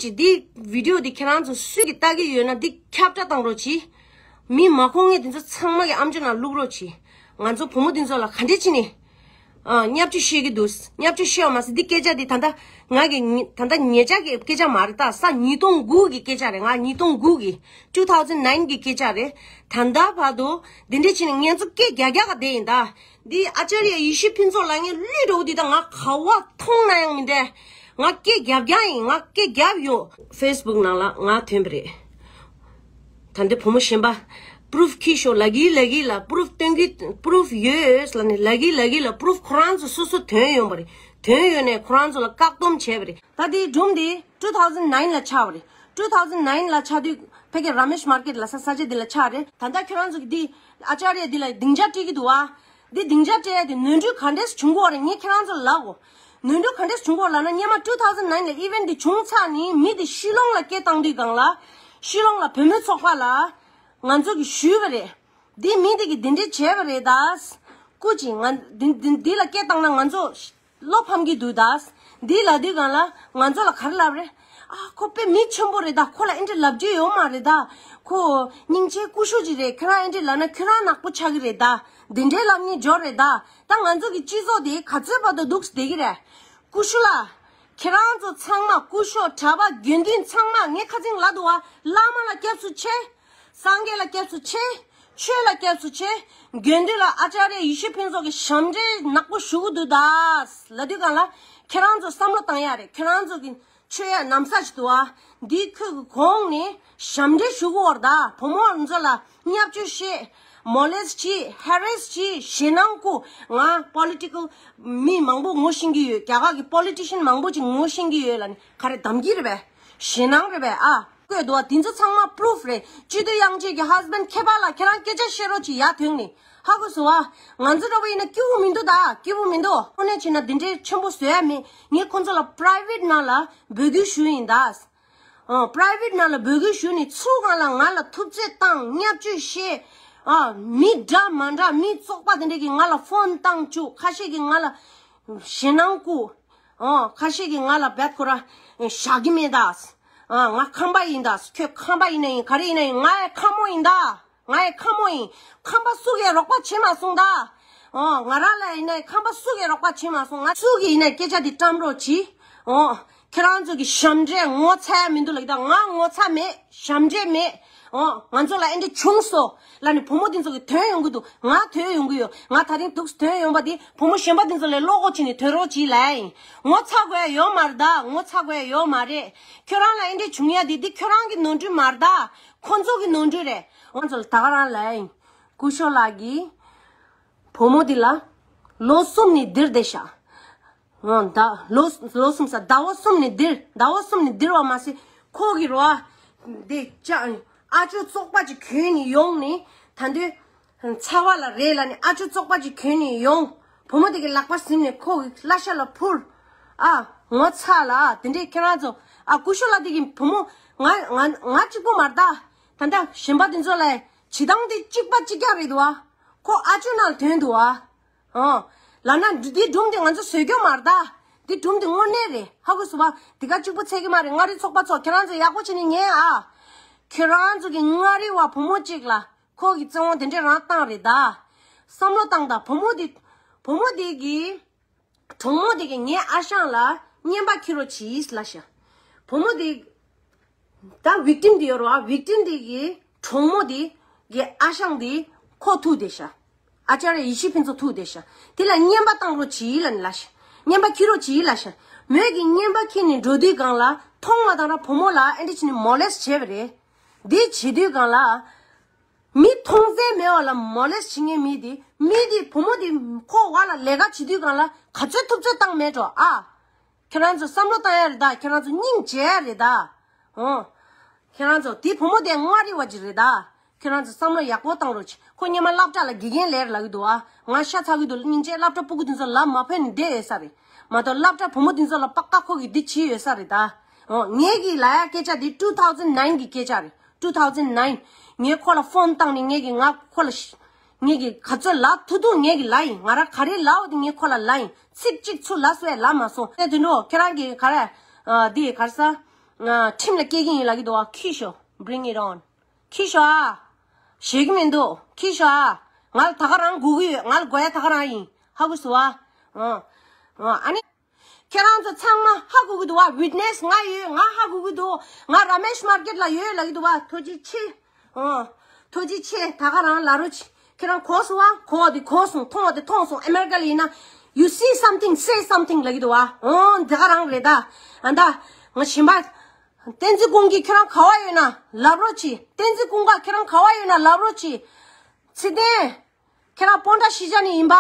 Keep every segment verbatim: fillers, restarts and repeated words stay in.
ཅི་འདི་བི་ཌིའོ་འདི་ཁྱེད་རང་ཚོ་སུས་ཀྱི་ལྟ་གི་ཡོད་ན་འདི་ཁྱབ་བསྒྲགས་བཏང་རོགས་གྱིས། མི་མ་གོ་མཁན་དེ་ཚོ་ཚང་མ་གི་ཨམ་ཅོག་ནང་བླུག་རོགས་གྱིས། ང་ཚོ་བུ་མོ་དེ་ཚོ་ལ་ག་འདྲས་བྱས་ནས། ཨ། བརྙས་བཅོས་བཤད་ཀྱི་འདུག་བརྙས་བཅོས་བཤད་པ་མ་ཟད་འདི་སྐད་ཆ་འདི་ད་ལྟ་ང་གི་ཉི་ད་ལྟ་ཉེ་ཆར་གྱི་སྐད་ཆ་མ་རེད། ད་ས་ཉིས་སྟོང་དགུ་གི་སྐད་ཆ་རེད། ང་ཉིས་སྟོང་དགུ་གི་two thousand nine གི་སྐད་ཆ་རེད། ད་ལྟ་བར་དུ་འདི་འདྲས་བྱས་ནས་ངས་ཚོ་སྐད་རྒྱག་རྒྱག་ག་བསྡད་ཡིན་ད། འདི་ཨ་ཅར་ཡ་ཡེ་ཤེས་ཕུན་ཚོགས་ལ་ངས་བློས་འགྲོ་འདི་ད་ང་ག་བ་མཐོང་ན་ཡང་མི་འདྲ། ང་སྐད་རྒྱབ་རྒྱག་ཡིན། ང་སྐད་རྒྱབ་ཡོད། ཕེ་སི་བུག་ནང་ལ་ང་ཐོན་པ་རེད། ད་འདི་བུ་མོ་གཞན་པ་པུ་རུབ་ཁྱེར་ཤོག་ལབ་ཀྱི་ལབ་ཀྱི་ལ། པུ་རུབ་སྟོན་གྱི། པུ་རུབ་ཡོད་ལབ་ནས་ལབ་ཀྱི་ལབ་ཀྱི་ལ། པུ་རུབ་ཁོ་རང་ཚོ་སོ་སོ་ཐོན་ཡོང་པ་རེད། ཐོན་ཡོང་ནས་ཁོ་རང་ཚོ་ལ་བཀག་སྡོམ་བྱས་པ་རེད། ད་དེའི་སྒྲུང་འདི་two thousand nine ལ་ཆགས་པ་རེད། two thousand nine ལ་ཆགས་དུས་ཕ་གི་ར་མེཤ་མར་ཀེཊ་ལ་ས་ས་ཆ་འདི་ལ་ཆགས་རེད། ད་ལྟ་ཁྱོད་རང་ཚོ་གི་འདི་ཨ་ཅར་ཡ་འདི་ལ་སྡིངས་ཆ་སྤྲད་ཀྱི་འདུག་བ། འདི་སྡིངས་ཆ་སྤྲད་ཡ་དེ་ནོར་འཁྲུལ་ག་འདྲས་བྱུང་གི་ཡོད་རེད། ངས་ཁྱེད་རང་ཚོ་ལ་ལབ་གོ། ནོར་འཁྲུལ་ག་འདྲས་བྱུང་གི་ཡོད་ལབ་ན་སྔོན་མ་two thousand nine ལ་ཨི་ཝེན་ཊི་འདི་བྱུང་ཚར་ནས་མི་འདི་ཤུལ་ལོང་ལ་སྐད་བཏང་དུས་སྒང་ལ། ཤུལ་ལོང་ལ་བུ་མོའི་ཚོགས་པ་ལ་ང་ཚོ་གིས་ཞུས་པ་རེད། འདི་མི་འདི་གིས་འདི་འདྲས་བྱས་པ་རེད་ད། སྐུ་མཁྱེན། ང་འདི་འདི་འདི་ལ་སྐད་བཏང་ན་ང་ཚོ་བློ་ཕམ་གྱི་འདུག་ད། འདི་ལབ་དུས་སྒང་ལ་ང་ཚོ་ལ་ག་རེ་ལབ་རེད། ཨ། ཁོ་དཔེ་མི་ཆེན་པོ་རེད་ད། ཁོ་ལ་ཨེ་འདྲ་ལབ་རྒྱུ་ཡོད་མ་རེད་ད། ཁོ་སྙིང་རྗེ་སྐུ་ཞབས་ཅིག་རེད། ཁྱེད་རང་ཨེ་འདྲ་ལབ་ན་ཁྱེད་རང་ནག་པོ་ཆགས་ཀྱི་རེད་ད། འདི་འདྲའི་ལབ་མཁན་འབྱོར་རེད་ད། ད་ང་ཚོ་གི་སྤྱི་ཚོགས་དེ་ག་ཚོད་བར་དུ་འདུག་བསྡད་ཀྱི་རེད། སྐུ་ཞབས་ལགས། ཁྱེད་རང་ཚོ་ཚང་མ་སྐུ་ཞབས། གྲྭ་པ་དགེ་འདུན་ཚང་མ། ངས་ཁ་སང་ལབ་འདུག་བ། བླ་མ་ལ་སྐྱབས་སུ་མཆི། སངས་རྒྱས་ལ་སྐྱབས་སུ་མཆི། ཆོས་ལ་སྐྱབས་སུ་མཆི། དགེ་འདུན་ལ་ཨ་ཅར་ཡ་ཡེ་ཤེས་ཕུན་ཚོགས་ཀྱི་ཞབས་འདྲེན་ནག་པོ་ཞུ་གི་འདུག་ད་ལབ་དུས་སྒང་ལ། ཁྱེད་རང་ཚོ་བསམ་བློ་བཏང་ཡ་རེད། ཁྱེད་རང་ཚོ་གི་ཆོས་ཡ་ནམ་ས་ཞིག་འདུག་བ། འདི་ཁོས་གི་གོང་ནས་ཞབས་འདྲེན་ཞུ་གི་ཡོད་རེད་ད། བུ་མོ་ཚོ་ལ་བརྙས་བཅོས་བྱེད། མོ་ལེ་སི་བྱེད། ཧེ་རེ་སི་བྱེད། ཞེད་སྣང་བསྐུལ། ང་པོ་ལི་ཊི་ཀལ་མི་མང་པོ་ངོ་ཤེས་ཀྱི་ཡོད། རྒྱ་གར་གྱི་པོ་ལི་ཊི་ཤན་མང་པོ་ཅིག་ངོ་ཤེས་ཀྱི་ཡོད་ལབ་ནས་ག་རེ་གདམ་གྱི་རེད་པས། ཞེད་སྣང་རེད་པས། ཨ། བཀོད་འདུག་བ། དེ་ཚོ་ཚང་མ་པུ་རུབ་རེད། སྐྱིད་སྡུག་དབྱངས་ཅན་གྱི་ཧས་བྷེན་ཌི་ཁྱད་པར་ལ་ཁྱེད་རང་སྐད་ཆ་བཤད་རོགས་གྱིས་ཡར་ཐོན་ནས། ཧ་གོ་སོང་བ། ང་ཚོ་འདྲ་པོ་ཡིན་ན་སྐྱིད་པོ་མི་འདུག་ད། སྐྱིད་པོ་མི་འདུག་དངོས་གནས་བྱས་ན་འདི་འདྲའི་ཆེན་པོ་བཟོ་ཡ་མེད། ངས་ཁོ་ཚོ་ལ་པ་རའི་ཝེ་ཊི་ནང་ལ་འབོད་སྐུལ་ཞུས་ཡིན་ད། ཨོ། པ་རའི་ཝེ་ཊི་ནང་ལ་འབོད་སྐུལ་ཞུས་ནས་ཚུར་སྒང་ལ་ང་ལ་ཐུབ་ཚོད་བཏང་། བརྙས་བཅོས་བཤད། ཨ། མི་འདྲ་མ་འདྲ་མི་ཚོགས་པ་དེ་འདྲས་ཀྱིས་ང་ལ་ཕོན་བཏང་བཅུག་ཁ་ཤས་ཀྱིས་ང་ལ་ཞེད་སྣང་བསྐུལ། ཨོ། ཁ་ཤས་ཀྱིས་ང་ལ་རྦད་ཁོ་ར་བཞག་གི་མེད་ད། ཨ། ང་ཁམས་པ་ཡིན་ད། ཁྱོད་ཁམས་པ་ཡིན་ན་ཡིན། ག་རེ་ཡིན་ན་ཡིན། ང་ཡང་ཁམས་མོ་ཡིན་ད། ང་ཡང་ཁམས་མོ་ཡིན། ཁམས་པ་སུ་གིས་རོགས་པ་བྱེད་མ་སོང་ད། ཨོ། ང་རང་ལ་ཡིན་ན་ཁམས་པ་སུ་གིས་རོགས་པ་བྱེད་མ་སོང་། ང་སུ་གིས་ཡིན་ན་སྐད་ཆ་འདི་བཀྲམ་རོགས་གྱིས། ཨོ། ཁྱེད་རང་ཚོ་གི་ཞབས་འདྲེན་ངོ་ཚ་ཡ་མི་འདུག་ལབ་ཀྱི་ད། ང་ངོ་ཚ་མེད། ཞབས་འདྲེན་མེད། ཨོ། ང་ཚོ་ལ་ཨེ་འདྲ་བྱུང་སོང་ལབ་ནས་བུ་མོ་འདི་ཚོ་གི་ཐོན་ཡོང་གི་འདུག་ང་ཐོན་ཡོང་གི་ཡོད། ང་ད་རིང་འདུག་ཐོན་ཡོང་པ་འདི་བུ་མོ་གཞན་པ་འདི་ཚོ་ལས་བློ་ཁོག་བྱས་ནས་ཐོན་རོགས་གྱིས་ལབ་ཡིན། ངོ་ཚ་དགོས་ཡ་ཡོད་མ་རེད་ད། ངོ་ཚ་དགོས་ཡ་ཡོད་མ་རེད། ཁྱོད་རང་ལ་ཨེ་འདྲ་བྱུང་ཡ་འདི་འདི་ཁྱོད་རང་གི་ནོར་འཁྲུལ་མ་རེད་ད། ཁོ་ཚོ་གི་ནོར་འཁྲུལ་རེད། ང་ཚོ་ལ་ད་ག་རང་ལབ་ཡིན། སྐུ་ཞབས་ལགས་ཀྱིས་བུ་མོ་འདི་ལ་ལོ་གསུམ་ནས་འདིར་བསྡད་ཤག་ཨོ། ཟླ་ལོ་ལོ་གསུམ་ཟེར། ཟླ་བ་གསུམ་ནས་འདིར། ཟླ་བ་གསུམ་ནས་འདིར་བ་མ་ཟད་ཁོ་གི་རོ་ཨ་འདི་ཅག་ཨ་ཅོ་བཙོག་པ་ཅིག་གྱོན་ནས་ཡོང་ནས་ད་དུང་ཚ་བ་ལ་རེད་ལབ་ནས་ཨ་ཅོ་བཙོག་པ་ཅིག་གྱོན་ནས་ཡོང་། བུ་མོ་དེ་གི་ལག་པ་ཟིན་ནས་ཁོ་གི་བརླ་ཤ་ལ་ཕུར། ཨ། ངོ་ཚ་ལ་དེ་འདྲས་ཁྱེད་རང་ཚོ། ཨ། སྐུ་ཞབས་ལགས་དེ་གི་བུ་མོ་ང་ང་ང་གཅིག་པོ་མ་རེད་ད། ད་ལྟ་གཞན་པ་དེ་ཚོ་ལ་བྱེད་སྟངས་དེ་གཅིག་པ་གཅིག་རྐྱང་རེད་འདུག་ཨ། ཁོ་ཨ་ཅོ་ནང་ལ་ཐོན་འདུག་ཨ། ཨོ། ལབ་ན་འདི་སྒྲུང་འདི་ང་ཚོ་བཟོས་རྒྱུ་མ་རེད་ད། འདི་སྒྲུང་འདི་དངོས་གནས་རེད། ཧ་གོ་སོང་བ། འདི་ག་གཅིག་པུ་ཚད་ཀྱི་མ་རེད། མངའ་རིས་ཚོགས་པ་ཚོ་ཁྱེད་རང་ཚོ་ཡག་པོ་བྱས་ནས་ཉན་ཨ། ཁྱེད་རང་ཚོ་གི་མངའ་རིས་བ་བུ་མོ་གཅིག་ལ་ཁོ་གི་བཙན་དབང་དེ་འདྲས་རང་བཏང་རེད་ད། བསམ་བློ་བཏང་ད། བུ་མོ་འདི་བུ་མོ་འདི་གི་གྲོགས་མོ་དེ་གི་ངའི་ཨ་ཞང་ལ་རྔན་པ་འཁྱེར་རོགས་གྱིས་ལབ་ཤག་བུ་མོ་དེ། ད་ཝིག་ཊིམ་དེ་ཡོད་རེད་བ། ཝིག་ཊིམ་དེ་གི་གྲོགས་མོ་དེ་གི་ཨ་ཞང་དེ་ཁོ་ཐུག་བསྡད་ཤག་ཨ་ཅར་ཡེ་ཤེས་ཕུན་ཚོགས་ཐུག་བསྡད་ཤག་དེ་ལ་རྔན་པ་བཏང་རོགས་གྱིས་ལབ་ནས་ལབ་ཤག་རྔན་པ་འཁྱེར་རོགས་གྱིས་ལབ་ཤག་མོས་ཀྱིས་རྔན་པ་འཁྱེར་ནས་འགྲོ་དུས་སྒང་ལ་མཐོང་བ་དང་ར་བུ་མོ་ལ་ཨེ་འདྲ་བྱས་ནས་མོ་ལེ་སི་བྱས་པ་རེད། འདི་བྱེད་དུས་སྒང་ལ། མི་མཐོང་ཚད་མེད་པ་ལ་མོ་ལེ་སི་བྱེད་མཁན་མི་དེ། མི་དེ་བུ་མོ་དེ་ཁོ་བ་ལ་ལས་ཀ་བྱེད་དུས་སྒང་ལ་ག་ཚོད་ཐུབ་ཚོད་བཏང་མེད་འགྲོ་ཨ། ཁྱེད་རང་ཚོ་བསམ་བློ་བཏང་ཡ་རེད་ད། ཁྱེད་རང་ཚོ་སྙིང་རྗེ་ཡ་རེད་ད། ཨོ། ཁྱེད་རང་ཚོ་དེ་བུ་མོ་དེ་མངའ་རིས་བ་ཅིག་རེད་ད། ཁྱེད་རང་ཚོ་བསམ་བློ་ཡག་པོ་བཏང་རོགས་གྱིས། ཁོ་སྔོན་མ་སློབ་གྲྭ་ལ་དགེ་རྒན་ལས་ལབ་ཀྱི་འདུག་ཨ། ང་ཤ་ཚ་གི་འདུག་སྙིང་རྗེ། སློབ་གྲྭ་སྤུ་གུ་དེ་ཚོ་ལབ་མ་ཕོད་ནས་བསྡད་ཡོད་ས་རེད། མ་གཏོགས་སློབ་གྲྭ་བུ་མོ་དེ་ཚོ་ལ་པ་ཀ་ཁོ་གིས་འདི་བྱས་ཡོད་ས་རེད་ད། ཨོ། ངས་གི་ལབ་ཡ་སྐད་ཆ་དེ་two thousand nine གི་སྐད་ཆ་རེད། two thousand nine། ངས་ཁོ་ལ་ཕོན་བཏང་ནས་ངས་གི་ང་ཁོ་ལ་ཤ་ངས་གི་ག་ཚོད་ལབ་ཐུབ་ཐུབ་ངས་གི་ལབ་ཡིན། ང་རང་ག་རེ་ལབ་འོ་དེ་ངས་ཁོ་ལ་ལབ་ཡིན། ཚིག་གཅིག་ཚུར་ལབ་སོ་ཡ་ལབ་མ་སོང་། དེ་དུས་འགྲོ་ཁྱེད་རང་གི་ག་རེ། ཨ། འདི་ག་རེ་ཟ། ཁྲིམས་ལ་སྐྱེལ་གྱི་ཡིན་ལབ་ཀྱི་འདུག་བ། ཁྱི་ཤོག Bring it on. ཁྱི་ཤོག་ཨ། ཞེད་ཀྱི་མི་འདུག་ཁྱི་ཤོག་ཨ། ང་ལ་ད་ག་རང་དགོས་ཀྱི་ཡོད། ང་ལ་དགོས་ཡ་ད་ག་རང་ཡིན། ཧ་གོ་སོང་བ། ཨ་ནི། ཁྱེད་རང་ཚོ་ཚང་མ་ཧ་གོ་གི་འདུག་བ། Witness ང་ཡོད། ང་ཧ་གོ་གི་འདུག་ང་Ramesh Market ལ་ཡོད་ལབ་ཀྱི་འདུག་བ། ཐུགས་རྗེ་ཆེ། ཨོ། ཐུགས་རྗེ་ཆེ། ད་ག་རང་ལབ་རོགས་གྱིས། ཁྱེད་རང་གོ་སོང་བ། གོ་དེ་གོ་སོང་། མཐོང་བ་དེ་མཐོང་སོང་། ཨ་མེ་རི་ཀ་ལ་ཡིན་ན། You see something, say something ལབ་ཀྱི་འདུག་བ། ཨོ། ད་ག་རང་རེད་ད། ཨ་ད། ང་ཞིམ་པ། བསྟན་འཛིན་ཀུན་དགའ་ཁྱེད་རང་ག་བ་ཡོད་ན་ལབ་རོགས་གྱིས། བསྟན་འཛིན་ཀུན་དགའ་ཁྱེད་རང་ག་བ་ཡོད་ན་ལབ་རོགས་གྱིས། ཚེ་བརྟན། ཁྱེད་རང་སྤོན་ཊ་གཞིས་ཆགས་ནས་ཡིན་པ།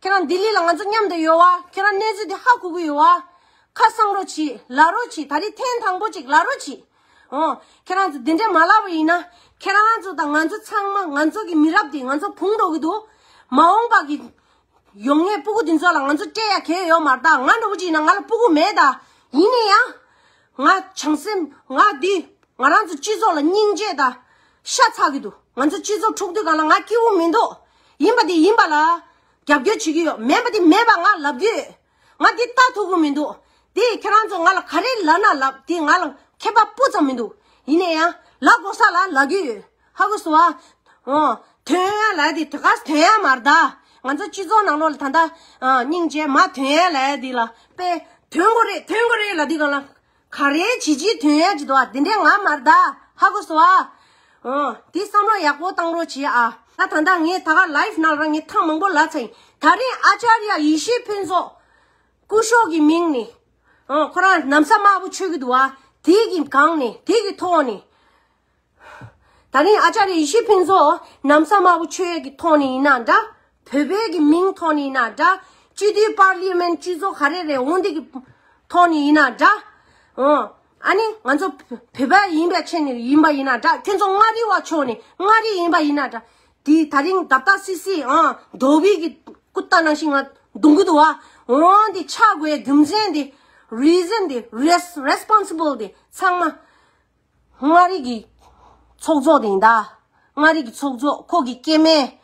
ཁྱེད་རང་ལྡི་ལི་ལ་ང་ཚོ་མཉམ་དུ་ཡོད་བ། ཁྱེད་རང་གནས་ཚུལ་དེ་ཧ་གོ་གི་ཡོད་བ། ཁ་གསང་རོགས་གྱིས། ལབ་རོགས་གྱིས། ད་རེས་ཐེངས་དང་པོ་ཅིག་ལབ་རོགས་གྱིས། ཨོ། ཁྱེད་རང་ཚོ་འདི་འདྲ་མ་ལབ་པ་ཡིན་ན། ཁྱེད་རང་ཚོ་དང་ང་ཚོ་ཚང་མ་ང་ཚོ་གི་མི་རབས་དེ་ང་ཚོ་བུང་འགྲོ་གི་འདུག་མ་འོངས་པ་གི་ཡོང་ངེས་སྤུ་གུ་འདི་ཚོ་ལ་ང་ཚོ་སྤྲད་ཡ་གལ་ཡོད་མ་རེད་ད། ང་འདྲ་བོ་ཅིག་ཡིན་ན་ང་ལ་སྤུ་གུ་མེད་ད། ཡིན་ནའི་ཡང་། ང་བྱང་སེམས་ང་འདི་ང་རང་ཚོ་སྤྱི་ཚོགས་ལ་སྙིང་རྗེ་དང་ཤ་ཚ་གི་འདུག་ང་ཚོ་སྤྱི་ཚོགས་འཁྲུག་དུས་སྒང་ལ་ང་སྐྱིད་པོ་མི་འདུག་ཡིན་པ་དེ་ཡིན་པ་ལ་རྒྱབ་སྐྱོར་བྱེད་ཀྱི་ཡོད། མེད་པ་དེ་མེད་པ་ང་ལབ་ཀྱི་ཡོད། ང་འདི་ལྟ་ཐུབ་ཀྱི་མི་འདུག་དེ་ཁྱེད་རང་ཚོ་ང་ལ་ག་རེ་ལབ་ན་ལབ། དེ་ང་ལ་ཁྱད་པར་སྤུ་ཙམ་མི་འདུག་ཡིན་ནའི་ཡང་ལབ་དགོས་ས་ལ་ལབ་ཀྱི་ཡོད། ཧ་གོ་སོང་བ། ཨོ། ཐོན་ཡ་ལབ་དེ་དེ་ག་ཐོན་ཡ་མ་རེད་ད། ང་ཚོ་སྤྱི་ཚོགས་ནང་ལོགས་ལ་ད་ལྟ་ཨ་སྙིང་རྗེ་མ་ཐོན་ཡ་ལབ་དེ་ལ་དཔེ་ཐོན་དགོས་རེད། ཐོན་དགོས་རེད་ལབ་དེ་ག་ལ་ག་རེ་བྱེད་ཅི་ཐོན་ཡ་ཅི་འདུག་ཨ། དེ་འདྲས་ང་མ་རེད་ད། ཧ་གོ་སོང་ཨ། ཨོ། དེ་བསམ་བློ་ཡག་པོ་བཏང་རོགས་བྱེད་ཨ། ད་ད་ལྟ་ངས་ད་ག་ལའིབ་ནང་ལ་ངས་ཐེངས་མང་པོ་ལབ་ཚར་ཡིན། ད་རིང་ཨ་ཅཱརྱ་ཡེ་ཤེས་ཕུན་ཚོགས་སྐུ་ཞབས་ཀྱི་མིང་ནས། ཨོ། ཁོ་རང་ན་བཟའ་དམར་པོ་མཆོད་ཀྱི་འདུག་ཨ། དེ་གི་སྒང་ནས་དེ་གི་ཐོག་ནས། ད་རིང་ཨ་ཅཱརྱ་ཡེ་ཤེས་ཕུན་ཚོགས་ན་བཟའ་དམར་པོ་མཆོད་ཀྱི་ཐོག་ནས་ཡིན་ན་འདྲ། བོད་པའི་གི་མིང་ཐོག་ནས་ཡིན་ན་འདྲ། སྤྱི་འཐུས་པར་ལི་མེན་སྤྱི་ཚོགས་ག་རེ་རེད་འོང་འདི་གི་ཐོག་ནས་ཡིན་ན་འདྲ། ཨོ། ཨ་ནི་ང་ཚོ་བོད་པ་ཡིན་པའི་ཆེད་ནས་ཡིན་པ་ཡིན་ན་འདྲ། ཁྱོད་ཚོ་མངའ་རིས་པ་ཕྱོགས་ནས་མངའ་རིས་ཡིན་པ་ཡིན་ན་འདྲ། དེ་ད་རིང་རྡབ་རྡབ་སི་སི་ཨང་རྡོ་བི་གི་ཀུ་ཏ་ནང་བཞིན་ང་རྡུང་གི་འདུག་བ། འོང་འདི་ཆགས་དགོས་རྒྱུ་མཚན་འདི་རི་ཛན་འདི་རེས་རེས་པོན་སི་བལ་འདི་ཚང་མ། མངའ་རིས་ཀྱི་ཚོགས་གཙོ་དེ་ཡིན་ད། མངའ་རིས་ཀྱི་ཚོགས་གཙོ་ཁོ་གི་སྐྱེ་དམན་